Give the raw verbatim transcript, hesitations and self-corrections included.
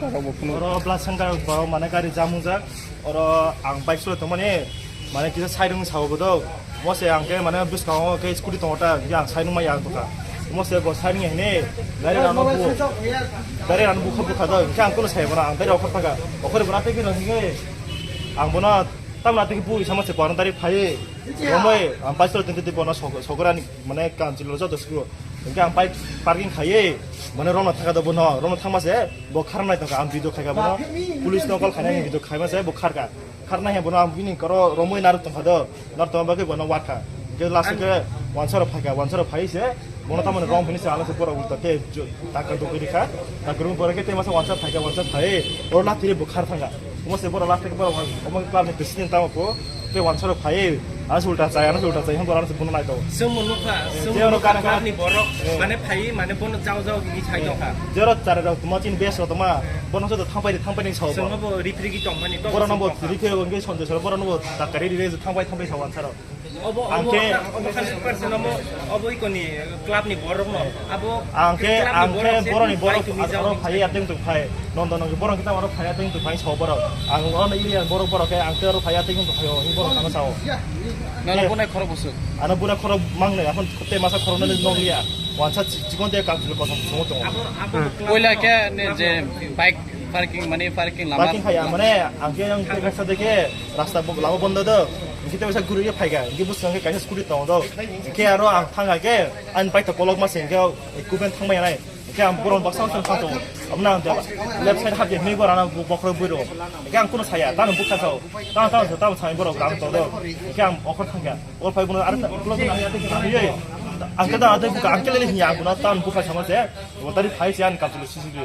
Oro Blasangkar ba mane gari jam wngjak. Oro ang bike solo tongmani mane kisa side wng sao bodo. Mose ang ke mane bwskango ke scooty tongo ta, ya ang side wngma ya ang tongkha. Mose bo side wngya hini gari rano bu, gari rano bukha bukha do. Ke ang kono sai bono ang gari okhor thaka. Okhor bono tei kino hinge ang bono tamna tei bu sama se bono dari phai. Romoi ang bike solo tengte bono sogorani mane kanchilo joto sku. Hingke ang bike parking khaiye, mane romno thangkha do bono, romno thangma se bo kharnai tongkha, ang video khaikha bono, police no call khainai video khaima se bo kharkha, kharnai he bono ang bini koro romwi narwk tongkha do, narwk tongma bagwi bono watkha, hingke last ke wansaro phaikha, wansaro phai se bono tamoni rom hini se ano se borok ulta ke taka dogwi rikha, taka rung borok ke tema se wansa phaikha, wansa phai oro lathiri bo khar thangkha. Omo se borok last ke borok omo club ni president tamo po, tei wansaro phai, ano se ulta chai, ano se ulta chai, hwn borok ano se bono naito. Sengmo nukha, sengmo Jero nukha kana club ni borok, eh, mane phai, mane bono jao jao ni sai tongkha. Jero chare rok tuma chin bes rok tuma, bono se thangpai thangpai ni sao. Sengmo bo ripri gi tongmani to. Borok no bo ripri rok nge sonde soro, borok no bo dakari ri thangpai thangpai sao wansaro. Obo, ang obo, khe obo hundred percent obo, obo ikoni club ni borok no. Abo ang khe, club ni ang khe borok se borok ni borok bai tumi jao aro ni phai sai. Ateng tung phai. Nondo no borok kita aro phai ateng tung phai so borok. Ang oro ni area borok borok khe ang khe aro phai ateng tung phai o, borok ano sao. Nana bunai khoro busuk. Ano bunai khoro mang nai, akhon te masa khoro nani nong ya. Wansa chikon de kang chilo kosong sungo tongo. Abo, abo club Poila no. Khe ne je bike parking mane parking lama. Parking khaya mane ang khe ang te kasa de khe rasta bo lama bondo do. Hingke te waisa guru ye phaiga, hingke bwskango kaisa scooty tongo do. Hingke aro ang thangkha khe, ani bike to kolokma se hingke, ekupment thangbai nai. Hingke ang borok baksa baksa thang tongo. Aboni ang left side hapjak hinwi borok ano bokhorok bui rwo. Hingke ang kuno saya, tamo bukha sao. Tamo, tamo, tamo sai borok dam tongo. Hingke ang okhor thangkha. Okhor phai bono aro kolok nang ya tei nang ye. Ang khe da, ang khe lele hinya, ang kuno tamo bukha sama se. Bo tari phai se ang kapsulo sisi.